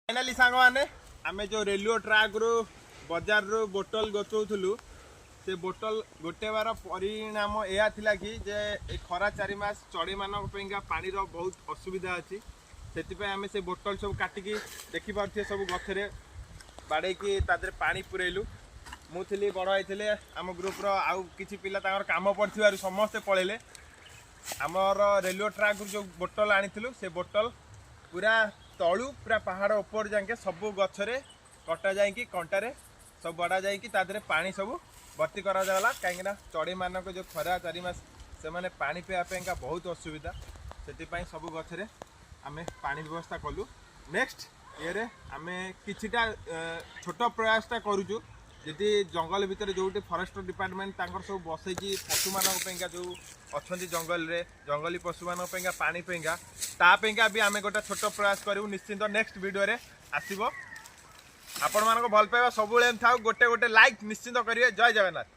Finally ସାଙ୍ଗମାନେ, ଆମେ ଯେଉଁ ରେଲୱେ ଟ୍ରାକ୍ରୁ ବଜାରରୁ ବୋଟଲ ଗୋଚଉଥିଲୁ, ସେ ବୋଟଲ ଗୋଟେବାର ପରିଣାମ ଏହା ଥିଲା କି ଯେ ଏ ଖରା 4 ମାସ ଚଢ଼େଇମାନଙ୍କ ପାଇଁକା ପାଣିର ବହୁତ ଅସୁବିଧା ଅଛି। ସେଥିପାଇଁ ଆମେ ସେ ବୋଟଲ ସବୁ କାଟିକି, ଦେଖିପାରୁଥିବେ, ସବୁ ଗଛରେ ବାଡ଼େଇକି ତା ଦେହରେ ପାଣି ପୁରେଇଲୁ। ମୁଁ ଥିଲି, ବଡ଼ ଭାଇ ଥିଲେ, ଆମ ଗ୍ରୁପର ଆଉ କିଛି ପିଲା ତାଙ୍କର କାମ ପଡ଼ିଥିବାରୁ ସମସ୍ତେ ପଳେଇଲେ। ଆମର ରେଲୱେ ଟ୍ରାକ୍ରୁ ଯେଉଁ ବୋଟଲ ଆଣିଥିଲୁ, ସେ ବୋଟଲ ପୁରା ତଳୁ ପୁରା ପାହାଡ଼ ଉପର ଯାକେ ସବୁ ଗଛରେ କଟା ଯାଇକି, କଣ୍ଟାରେ ସବୁ ବଡ଼ା ଯାଇକି ତା ଦେହରେ ପାଣି ସବୁ ଭର୍ତ୍ତି କରାଗଲା। କାହିଁକିନା ଚଢ଼େଇମାନଙ୍କ ଯେଉଁ ଖରା 4 ମାସ, ସେମାନେ ପାଣି ପିଇବା ପାଇଁକା ବହୁତ ଅସୁବିଧା। ସେଥିପାଇଁ ସବୁ ଗଛରେ ଆମେ ପାଣି ବ୍ୟବସ୍ଥା କଲୁ। ନେକ୍ସଟ ଇଏରେ ଆମେ କିଛିଟା ଛୋଟ ପ୍ରୟାସଟା କରୁଛୁ। ଯଦି ଜଙ୍ଗଲ ଭିତରେ ଯେଉଁଠି ଫରେଷ୍ଟ ଡିପାର୍ଟମେଣ୍ଟ ତାଙ୍କର ସବୁ ବସେଇକି ପଶୁମାନଙ୍କ ପାଇଁକା, ଯେଉଁ ଅଛନ୍ତି ଜଙ୍ଗଲରେ, ଜଙ୍ଗଲୀ ପଶୁମାନଙ୍କ ପାଇଁକା ପାଣି ପାଇଁକା, ତା ପାଇଁକା ବି ଆମେ ଗୋଟେ ଛୋଟ ପ୍ରୟାସ କରିବୁ। ନିଶ୍ଚିନ୍ତ ନେକ୍ସଟ ଭିଡ଼ିଓରେ ଆସିବ। ଆପଣମାନଙ୍କ ଭଲ ପାଇବା ସବୁବେଳେ ଏମିତି ଥାଉ। ଗୋଟେ ଗୋଟେ ଲାଇକ୍ ନିଶ୍ଚିନ୍ତ କରିବେ। ଜୟ ଜଗନ୍ନାଥ।